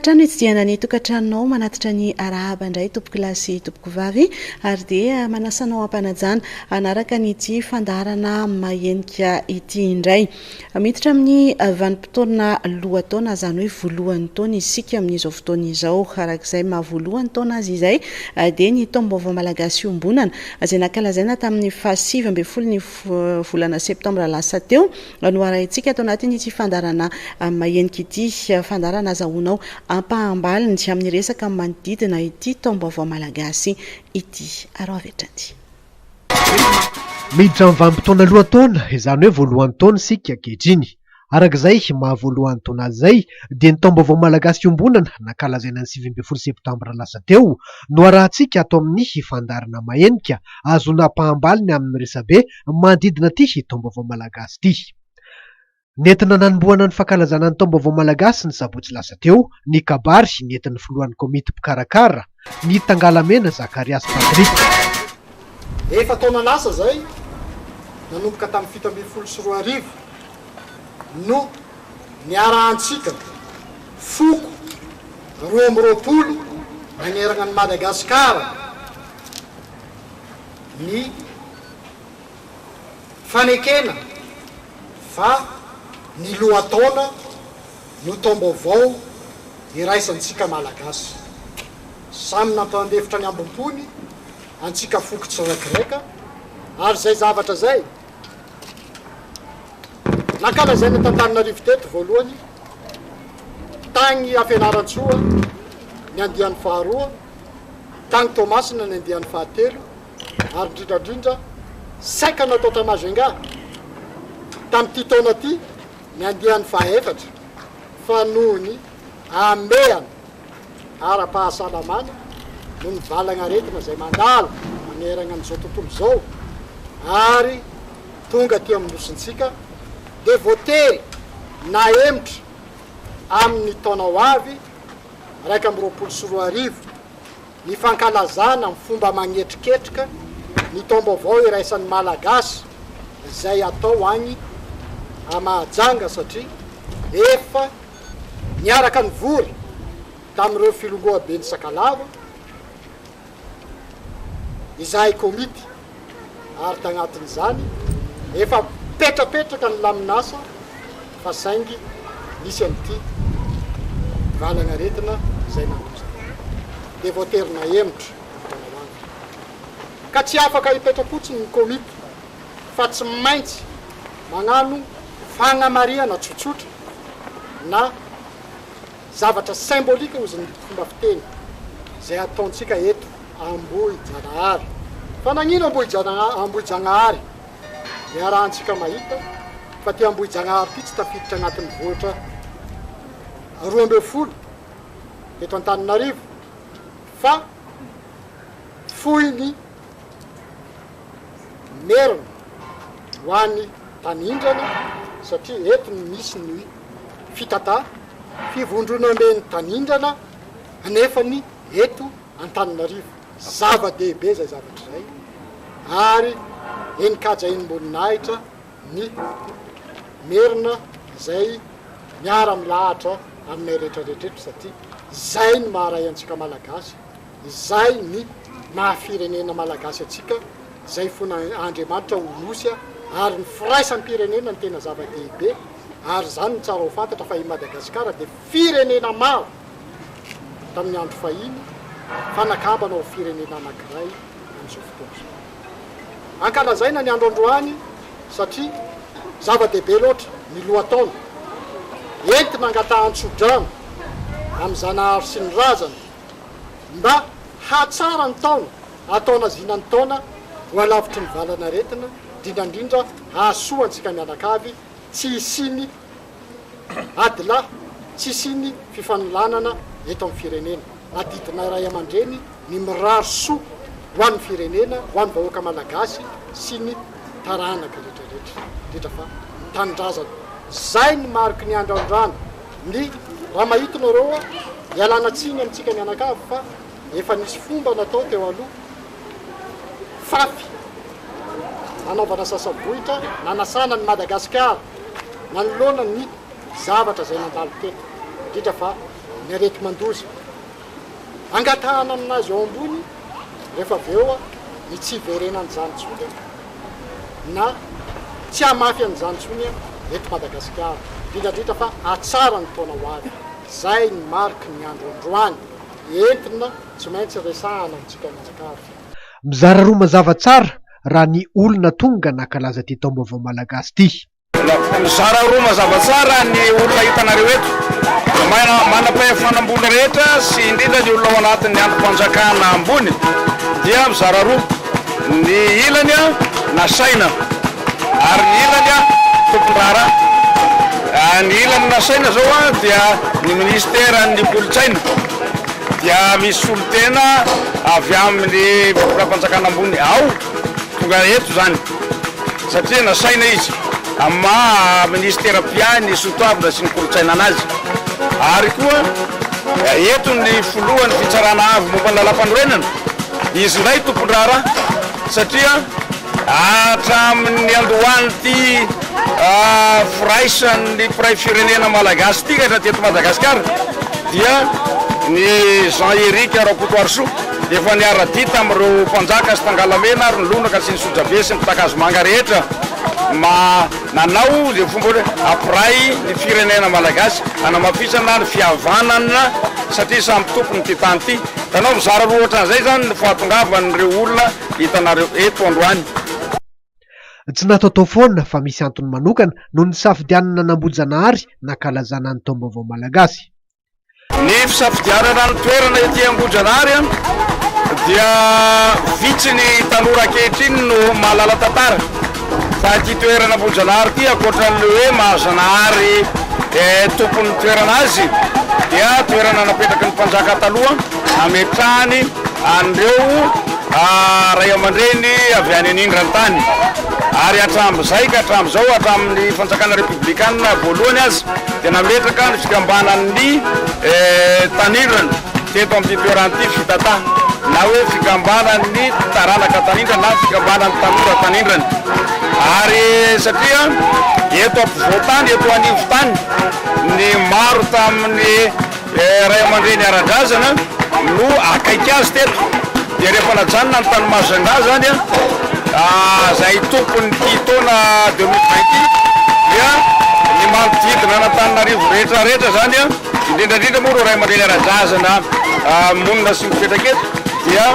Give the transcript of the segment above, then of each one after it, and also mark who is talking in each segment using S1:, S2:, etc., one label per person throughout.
S1: Trano hitsidihana ny tokantranonao manatitra ny arahaba indray tompokolahy sy tompokovavy ary dia manasa anao am-panajana hanaraka an'ity fandaharana mahenika ity indray. Miditra amin'ny vanim-potoana lohataona izany hoe voalohan'ny taona isika amin'izao fotoana izao. Araka izay maha voalohan'ny taona azy izay dia ny taom-baovao malagasy iombonana izay nankalazaina tamin'ny faha 19 ny volana septambra lasa teo no arahintsika ato anatin'ity fandaharana mahenika ity. Fandaharana azahoanao ampahambaliny amin'ny resaka manodidina ity taom-baovao malagasy ity. Araho avy hatrany.
S2: Miditra amin'ny vanim-potoana lohataona, izany hoe voalohan'ny taona isika ankehitriny. Araka izay maha voalohan'ny taona azy izay dia ny taom-baovao malagasy iombonana nankalazaina ny 19 septambra lasa teo no arahantsika ato amin'ny fandaharana mahenika ahazoana ampahambaliny amin'ny resabe manodidina ity taom-baovao malagasy ity. Nentina nanombohana ny fankalazana ny taom-baovao malagasy ny sabotsy lasa teo ny kabary nentin'ny filohan'ny komity mpikarakara, ny Tangalamena Zakariasy Patrick.
S3: Efa taona lasa izay, nanomboka tamin'ny 2017 no niarahantsika foko 22 nanerana an'i Madagasikara ny fanekena fa ny lohataona no taom-baovao iraisantsika Malagasy. Samy nampandefitra ny ambom-pony antsika foko tsiraikiraika ary izay zavatra izay nankalazaina t'Antananarivo teto voalohany, tagny Fianarantsoa ny andiany faharoa, tagny Toamasina ny andiany fahatelo, ary indrindra indrindra saika natao ta Majunga tamin'ity taona ity ny andiany fahaefatra fa noho ny hamehana ara-pahasalamana noho ny valagnaretina izay mandalo manerana an'izao tontolo izao ary tonga aty amin'ny nosintsika dia voatery nahemotra amin'ny taona ho avy 2021 Ny fankalazana amin'ny fomba manetriketrika ny taom-baovao iraisan'ny Malagasy izay atao agny a Mahajanga satria efa niaraka nivory tamin'ireo filongoaben'ny Sakalava izahay komity ary tagnatin'izany efa mipetrapetraka ny lamin'asa fa saingy nisy an'ity valagnaretina izay nandoza dia voatery nahemotra ny taona ho avy ka tsy afaka hipetra-potsiny ny komity fa tsy maintsy magnano fagnamarihana tsotsotra na Zavatra symbolique hozy ny fomba fiteny izay ataontsika eto Ambohijanahary. Fa nagnino Ambohijanahary? Iarahantsika mahita fa ty Ambohijanahary ty tsy tafiditra agnatin'ny vohitra 12 eto Antananarivo fa foiny Merina ho any Tanindrana satria eto no misy ny fitata fivondronamben'ny Tanindrana anefa ny eto Antananarivo. Zava-dehibe izay zavatra izay ary enin-kaja enim-boninahitra ny Merina izay miara-milahatra aminay rehetra rehetra eto satria izay no maha-ray antsika Malagasy. Izay ny maha firenena malagasy antsika, izay fona Andriamanitra ho nosy ary ny firaisam-pirenena no tena zava-dehibe ary izany no tsara ho fantatra fa i Madagasikara dia firenena maro tamin'ny andro fahiny fa nakambana ho firenena anankiray amin'izao fotoana izao. Ankalazaina ny andro androany satria zava-dehibe loatra ny lohataona entina angatahan-tsodrano amin'ny Zanahary sy ny razana Mba hahatsara ny taona, ataona zina ny taona ho alavitry ny valan'aretina, indrindra indrindra hahasoa antsika mianakavy, tsy hisiany adilahy, tsy hisiany fifanolanana eto amin'ny firenena. Adidinay ray aman-dreny ny mirary soa ho an'ny firenena, ho an'ny vahoaka malagasy sy ny taranaka rehetra rehetra, indrindra fa ny tanindrazana. Zay ny mariky ny andrandrana. Ny raha mahita nareo a, ialana tsiny amintsika mianakavy fa efa nisy fomba natao teo aloha, fafy nanaovana sasa-bohitra nanasana an'i Madagasikara nanoloana ny zavatra izay nandalo teto, indrindra fa ny. ny areti-mandoza. Angatahana aminazy ao ambony rehefa avy eo ny tsy hiverenan'izany intsony na tsy hamafy an'izany intsony eto Madagasikara, indrindra indrindra fa hahatsara ny taona ho avy. Izay ny mariky ny andro androany entina tsy maintsy resahana amintsika mianakavy.
S2: Mizara roa mazava tsara raha ny olona tonga nankalaza ity taom-baovao malagasy ity.
S4: Mizara roa mazava tsara ny olona hitanareo eto. Manam-pahefana ambony rehetra sy indrindra ny olona ao anatin'ny andrim-panjakana ambony dia mizara roa. Ny ilany nasaina ary ny ilany tompon-draharaha. Ny ilany nasaina izao dia ny minisiteran'ny kolontsaina dia misy solontena avy amin'ny mpitondram-panjakana ambony ao tonga eto izany. Satria nasaina izy amin'ny maha minisitera mpiahy ny soatoavina sy ny kolontsaina anazy. Ary koa eto ny filohan'ny fitsarana avo momba ny lalampanorenana, izy indray tompon-draharaha satria hatramin'ny niandohan'ity firaisan'ny mpiray firenena malagasy ity ka hatraty eto Madagasikara dia ny Jean Eric Rakotoarisoa Efa niara-dia tamin'ireo mpanjaka sy tangalamena ary ny lonaka sy ny sojabe sy ny mpitaka-hazomanga rehetra ma nanao izay fomba hoe hampiray ny firenena malagasy, hanamafisana ny fihavanana satria samy tompony ity tany ity. Hitanao, mizara roa ohatran'izay izany ny fahatongavan'ireo olona hitanareo eto androany.
S2: Tsy nataotao foana fa misy antony manokana no nisafidianana an'Ambohijanahary nankalazana ny taom-baovao malagasy.
S4: Ny fisafidianana ny toerana ety Ambohijanahary dia vitsy ny tanora ankehitriny no mahalala tantara fa ity toerana Ambohijanahary ity ankoatran'ny hoe maha Zanahary tompon'ny toerana azy dia toerana napetraky ny mpanjaka taloha nametrahany an'ireo ray aman-dreny avy any anindran-tany ary hatramin'izay ka hatramin'izao hatramin'ny fanjakana repoblikanina voalohany aza dia nametraka ny fikambanan'ny Tanindrana teto amin'ity toerana ity, Fitata, na hoe fikambanan'ny taranaka Tanindrana na fikambanan'ny tanora Tanindrana. Ary satria eto ampovoan-tany, eto anivon-tany ny maro tamin'ny ray aman-dreny ara-drazana no akaiky azy teto, dia rehefa najanona ny tany Majunga izany, izay tompon'ity taona 2020 ity, dia ny manodidina an'Antananarivo rehetra rehetra izany, indrindra indrindra moa ireo ray aman-dreny ara-drazana monina sy mipetraka eto, dia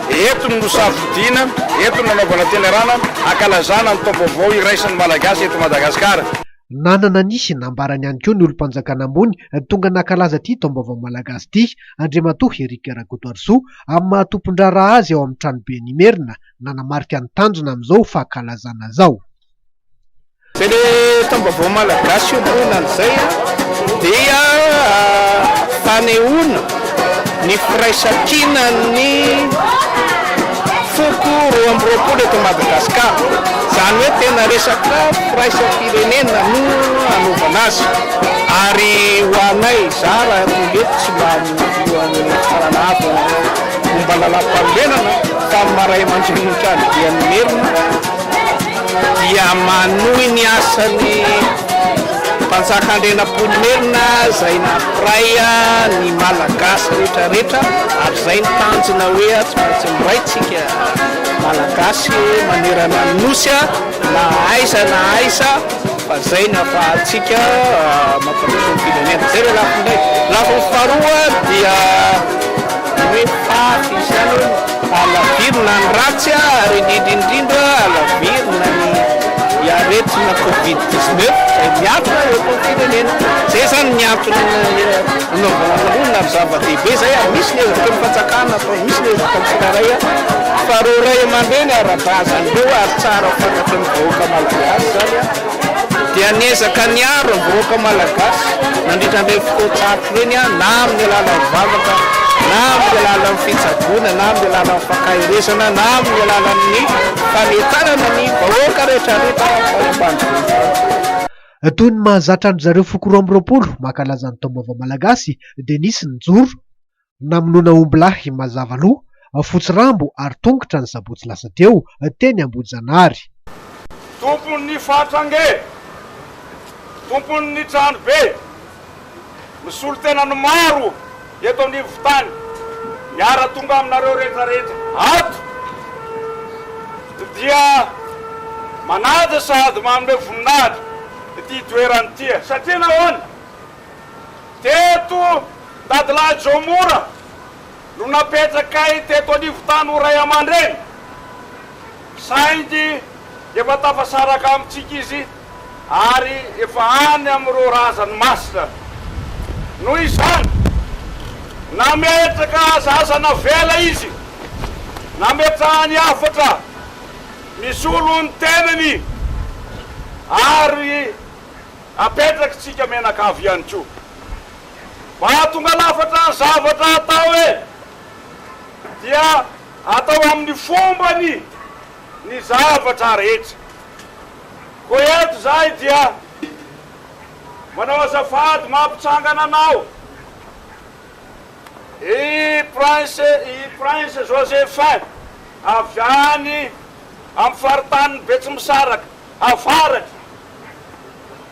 S4: eto no nosafidiana, eto no nanaovana tenerana hankalazana ny taom-baovao iraisan'ny Malagasy eto Madagasikara.
S2: Nanana ny nambarany ihany koa ny olom-panjakana ambony tonga nankalaza ity taom-baovao malagasy ity, Andriamatoa Eric Rakotoarisoa, amin'ny maha tompon-draharaha azy ao amin'ny tranoben'Imerina, nanamarika ny tanjona amin'izao fankalazana izao.
S5: Izay le taom-baovao malagasy iombonana izay dia fanehoana ny firaisankinan'ny foko 22 eto Madagasikara. Izany hoe tena resaka firaisam-pirenena no anaovana azy. Ary ho anay, za raha tonga eto tsy mba filohan'ny fitsarana avo momba ny lalàmpanorenana fa amin'ny maha ray aman-drenin'ny tranoben'ny Merina dia manohy ny asan'ny Mpanjaka Andrianampoinimerina izay nampiray ny Malagasy rehetra rehetra ary izay ny tanjona hoe tsy maintsy miray tsika Malagasy manerana ny Nosy na aiza na aiza fa izay no afahantsika mampandroso ny firenena. Izay ilay lafiny iray. Lafiny faharoa dia ny hoe fafy izany hoe alavirina ny ratsy ary indrindra indrindra alavirina ny aretina covid 19 izay mihatra eto amin'ny firenena. Izay izany ny antony nanaovana ny lanonana ary zava-dehibe izay ary misy ny ezaka ny fanjakana atao, misy ny ezaka ny tsirairay fa ireo ray aman-dreny ara-drazana ireo ary tsara fantatry ny vahoaka malagasy izany dia niezaka niaro ny vahoaka malagasy nandritra an'ireny fotoan-tsarotra ireny na amin'ny alalan'ny vavaka na amin'ny alalan'ny fitsaboana na amin'ny alalan'ny fankaherezana na amin'ny alalan'ny fanentanana ny vahoaka rehetrarehetra tany ambanivohitra.
S2: Toy ny mahazatra an-dry zareo foko 22 mankalaza ny taom-baovao malagasy dia nisy ny joro, namonoana ombilahy mazava loha, fotsy rambo ary tongotra ny sabotsy lasa teo teny Ambohijanahary.
S4: Tompon'ny faritra ange, tompon'ny tranobe, misolo tena ny maro. eto anivon-tany miara-tonga aminareo rehetra rehetra ato dia manaja sady manome voninahitra ity toerana ity satria nahoana? Teto Dadilahy Jomora no napetrakay teto anivon-tany ho ray aman-dreny saingy efa tafasaraka amintsika izy ary efa any amin'ireo razany masina. Noho izany, nametraka zaza navela izy, nametrahany hafatra misolo ny tenany ary apetrakitsika mianakavy ihany koa. Mba hahatonga lafatra ny zavatra atao e, dia atao amin'ny fombany ny zavatra rehetra. Koa eto izahay dia manao azafady mampitsangana anao i Prince i Prince Josephin avy any amin'ny faritanin'i Betsimisaraka Avaratra.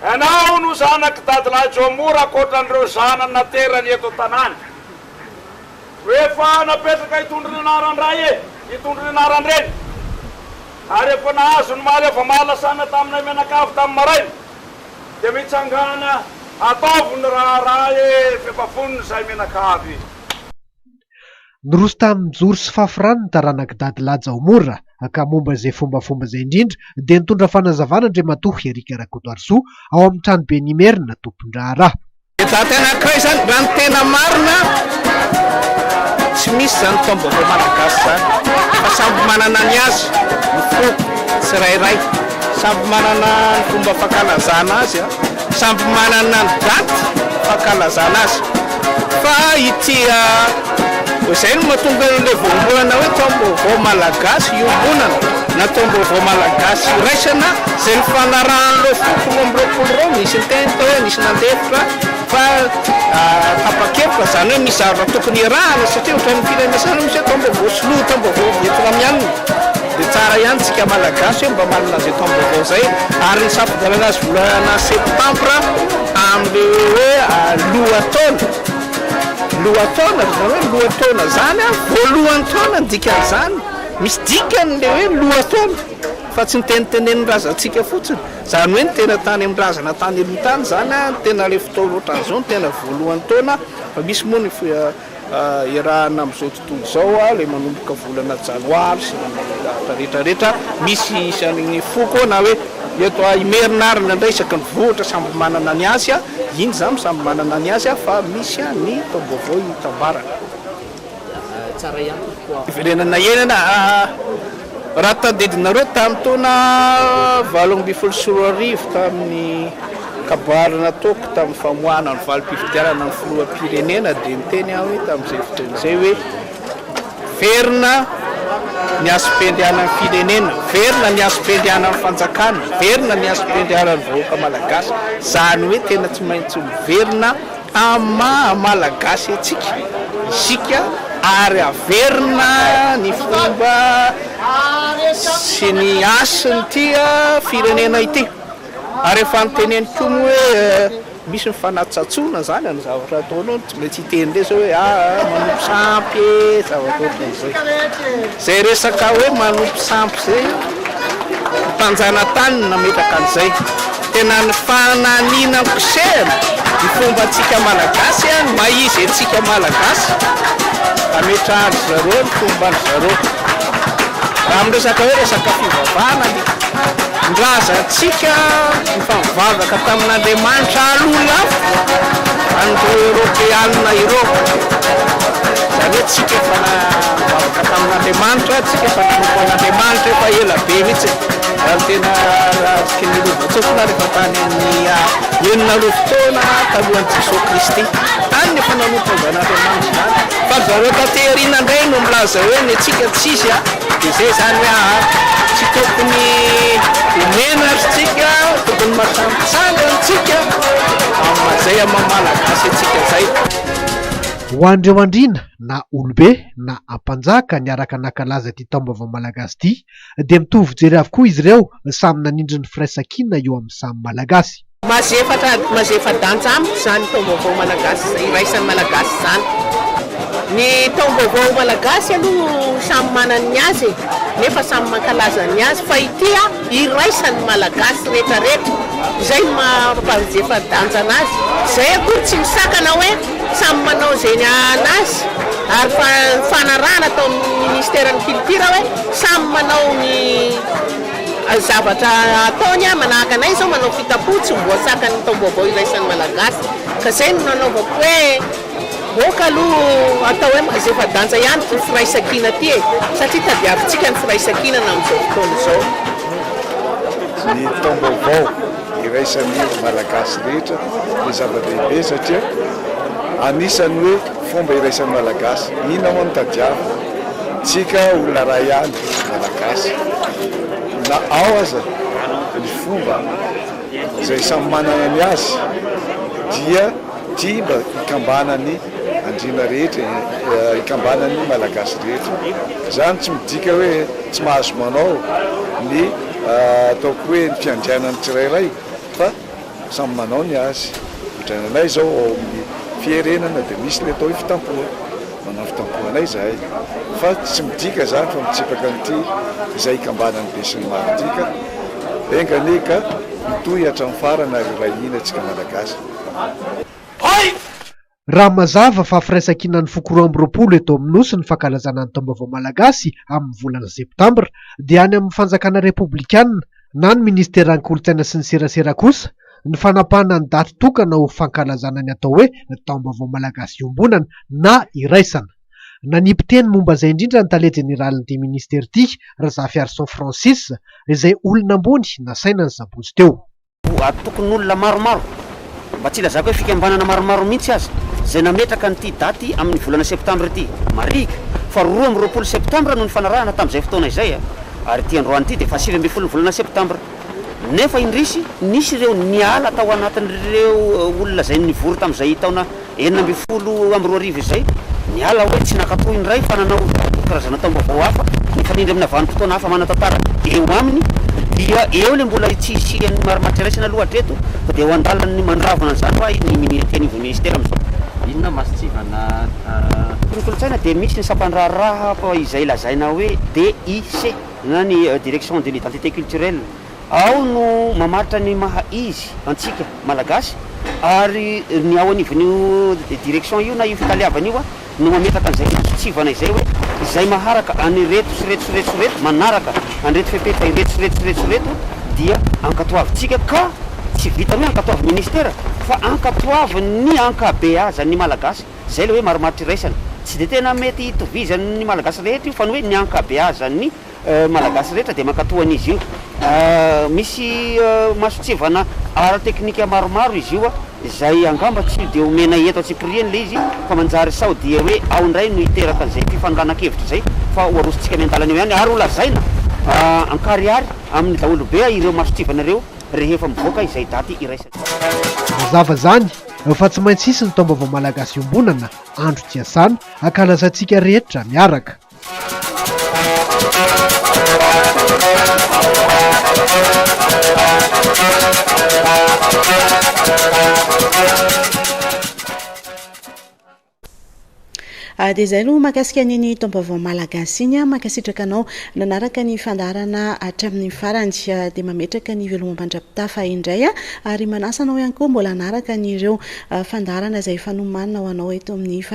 S4: Ianao no zanak'i Dadilahy Jomora ankoatran'ireo zanany naterany eto an-tanàna. Efa napetraka hitondra ny anaran-dray e, hitondra ny anaran-dreny. Ary efa nahazo ny maly avy mahalasana taminay mianakavy tamin'ny maraina. Dia mitsangàna ataovy ny raharaha e, f'efa vonona izahay mianakavy.
S2: Niroso tamin'ny joro sy fafy rano ny taranak'i Dadilahy Jaomora, ka momba izay fombafomba izay indrindra dia nitondra fanazavana Andriamatoa Eric Rakotoarisoa ao amin'ny tranoben'Imerina, tompon-draharaha.
S5: Daty anankiray izany, raha ny tena marina tsy misy izany taom-baovao malagasy izany fa samby manana ny azy ny foko tsirairay, samby manana ny fomba fankalazana azy, samby manana ny daty fankalazana azy fa ity izay no mahatonga an'ilay voambolana hoe taom-baovao malagasy iombonana na taom-baovao malagasy iraisana izay nifanarahan'ireo foko 22 ireo, nisy niteny tao hoe nisy nandefitra fa tapa-kevitra, izany hoe misy zavatra tokony hiarahana satria ohatran'ny firenena sasany misy hoe taom-baovao sinoa, taom-baovao vietnamianina, dia tsara ihany tsika malagasy hoe mba manana an'izay taom-baovao izay ary ny safidianana azy volana septambra amin'ilay hoe lohataona, lohataona, izany hoe lohataona izany an, voalohan'ny taona ny dikan'izany, misy dikany ilay hoe lohataona fa tsy ny tenitenenin'ny razantsika fotsiny. Izany hoe ny tena tany amin'ny razana tany aloha tany izany an, ny tena ilay fotoana ohatran'izao no tena voalohan'ny taona, fa misy moa ny iarahana amin'izao tontolo izao an, ilay manomboka volana janoary sy ny zavatra rehetra rehetra, misy isan'ny foko na hoe eto Imerina ary indraindray isaky ny vohitra samby manana ny azy an, iny izany samby manana ny azy an, fa misy ny taom-baovao itambarana.
S6: Tsara ihany tompoko a.
S5: Fiverenana iainana raha tadidinareo tamin'ny taona 2018 tamin'ny kabary nataoko tamin'ny famoahana ny valim-pifidianana ny filoham-pirenena dia niteny aho hoe tamin'izay fotoana izay hoe verina ny hasim-piandrianan'ny firenena, verina ny hasim-piandrianan'ny fanjakana, verina ny hasim-piandrianan'ny vahoaka malagasy, izany hoe tena tsy maintsy miverina Amin'ny maha Malagasy antsika isika ary averina ny fomba sy ny hasin'ity firenena ity. Ary efa noteneniko koa moa hoe misy ny fanatsatsoana izany amin'ny zavatra ataonao, tsy maintsy hiteny indray izao hoe aa manompo sampy e, zavatra ohatran'izay. Izay resaka hoe manompo sampy izay, ny mpanjanatany no nametraka an'izay. Tena ny fananiana kosehana ny fombantsika Malagasy ny maha izy antsika Malagasy ametrahan-dry zareo ny fomban-dry zareo. Raha amin'ny resaka hoe resaka fivavahana ny ny razantsika efa nivavaka tamin'Andriamanitra aloha lavitra an'ireo Eoropeanina ireo. Izany hoe tsika efa nivavaka tamin'Andriamanitra, tsika efa nanompo an'Andriamanitra efa ela be mihitsy. Raha ny tena azoko ny lovantsofina ary efa tany amin'ny 6000 taona talohan'i Jesoa Kristy. Tany no efa nanompo an'izany Andriamanitra izany. Fa ry zareo taty aoriana indray no milaza hoe ny antsika tsy izy a, dia izay izany hoe aa tsy tokony ho menatra isika, tokony mahasahy mitsangana isika amin'izay maha Malagasy antsika izay.
S2: Ho an'ireo andriana na olobe na ampanjaka niaraka nankalaza ity taom-baovao malagasy ity dia mitovy fijery avokoa izy ireo, samy nanindry ny firaisankina eo amin'ny samy Malagasy.
S5: Mazefatra mazefa-danja amiko izany taom-baovao malagasy iraisan'ny malagasy izany. Ny taom-baovao malagasy aloha samy manana ny azy e, nefa samy mankalaza ny azy fa ity a iraisan'ny malagasy rehetrarehetra, izay no mampazefa-danja anazy. Izay akory tsy misakana hoe samy manao izay ny anazy ary fa nifanarahana tao amin'ny ministeran'ny culture hoe samy manao ny zavatra ataony manahaka anay izao manao fitapo tsy voasakan'ny taom-baovao iraisan'ny Malagasy ka izay no nanaovako hoe aoka aloha atao hoe mazefa-danja ihany ity firaisankina ity e satria tadiavintsika ny firaisankinana amin'izao fotoana izao.
S7: Ny taom-baovao iraisan'ny Malagasy rehetra dia zava-dehibe satria anisan'ny hoe fomba iraisan'ny Malagasy. Inona moa no tadiavina? Tsika olona iray ihany, Malagasy. Na ao aza ny fomba izay samy manana ny azy dia ity mba hikambanan'ny andriana rehetra e, hikambanan'ny Malagasy rehetra. Izany tsy midika hoe tsy mahazo manao ny ataoko hoe ny fiandrianan'ny tsirairay fa samy manao ny azy. Ohatran'ny anay izao ao amin'ny fierenana dia misy ilay atao hoe fitampoha. Manao fitampohana izahay. Fa tsy midika izany fa mitsipaka an'ity izay ikambanan'ny besinimaro ity ka enga anie ka hitohy hatramin'ny farany ary hiray hina isika Malagasy.
S2: Raha mazava fa firaisankinan'ny foko 22 eto amin'ny Nosy ny fankalazana ny Taom-baovao Malagasy amin'ny volana septambra dia any amin'ny fanjakana repoblikana na ny minisiteran'ny kolontsaina sy ny serasera kosa ny fanapahana ny daty tokana ho fankalazana ny atao hoe Taom-baovao Malagasy iombonana na iraisana. Nanipy teny momba izay indrindra ny tale jeneralin'ity minisitera ity, Razafiarison Francis, izay olona ambony nasaina ny sabotsy teo.
S8: Antokon'olona maromaro, mba tsy hilazako hoe fikambanana maromaro mihitsy aza, izay nametraka an'ity daty amin'ny volana septambra ity. Marihiko fa 22 septambra no nifanarahana tamin'izay fotoana izay, ary ity androany ity dia faha 19 ny volana septambra. Nefa indrisy, nisy ireo niala tao anatin'ireo olona izay nivory tamin'izay taona 2016 izay, niala hoe tsy nankatò indray fa nanao karazana taom-baovao hafa mifanindry amina vanim-potoana hafa manan-tantara eo aminy, dia eo ilay mbola tsy hisian'ny marimaritra iraisana aloha hatreto fa dia eo an-dalan'ny mandravona an'izany hoa ny aty anivon'ny minisitera amin'izao.
S6: Inona masontsivana?
S8: Ny kolontsaina dia misy ny sampan-draharaha izay lazaina hoe DIC. na ny Direction de l'Identité Culturelle, ao no mamaritra ny maha izy antsika Malagasy ary ny ao anivon'io direction io na io fitaleavana io no mametraka an'izay mason-tsivana izay hoe izay maharaka an'ireto sy ireto sy ireto sy ireto, manaraka an'ireto fepetra ireto sy ireto sy ireto sy ireto dia ankatoavintsika ka tsy vitan'ny hoe ankatoavin'ny ministera fa ankatoavin'ny ankabeazan'ny Malagasy. Izay ilay hoe marimaritra iraisana. Tsy dia tena mety hitovizan'ny Malagasy rehetra io fa ny hoe ny ankabeazan'ny Malagasy rehetra dia mankatoa an'izy io. Misy mason-tsivana ara-teknika maromaro izy io izay angamba tsy dia omena eto antsipiriany ilay izy fa manjary sao dia hoe ao indray no hiteraka an'izay fifanolanana-kevitra izay fa ho arosontsika miandalana eo ihany ary ho lazaina ankarihary amin'ny daholobe ireo mason-tsivana ireo rehefa mivoaka izay daty iraisana.
S2: Mazava izany fa tsy maintsy hisy ny taom-baovao malagasy iombonana, andro tsy iasana, hankalazantsika rehetra miaraka.
S1: Dia izay aloha mahakasika an'iny taom-baovao malagasy iny. Mankasitraka anao nanaraka ny fandaharana hatramin'ny farany. Dia mametraka ny veloma mandra-pitafa indray ary manasa anao ihany koa mbola hanaraka an'ireo fandaharana izay efa nomanina ho anao eto amin'ny.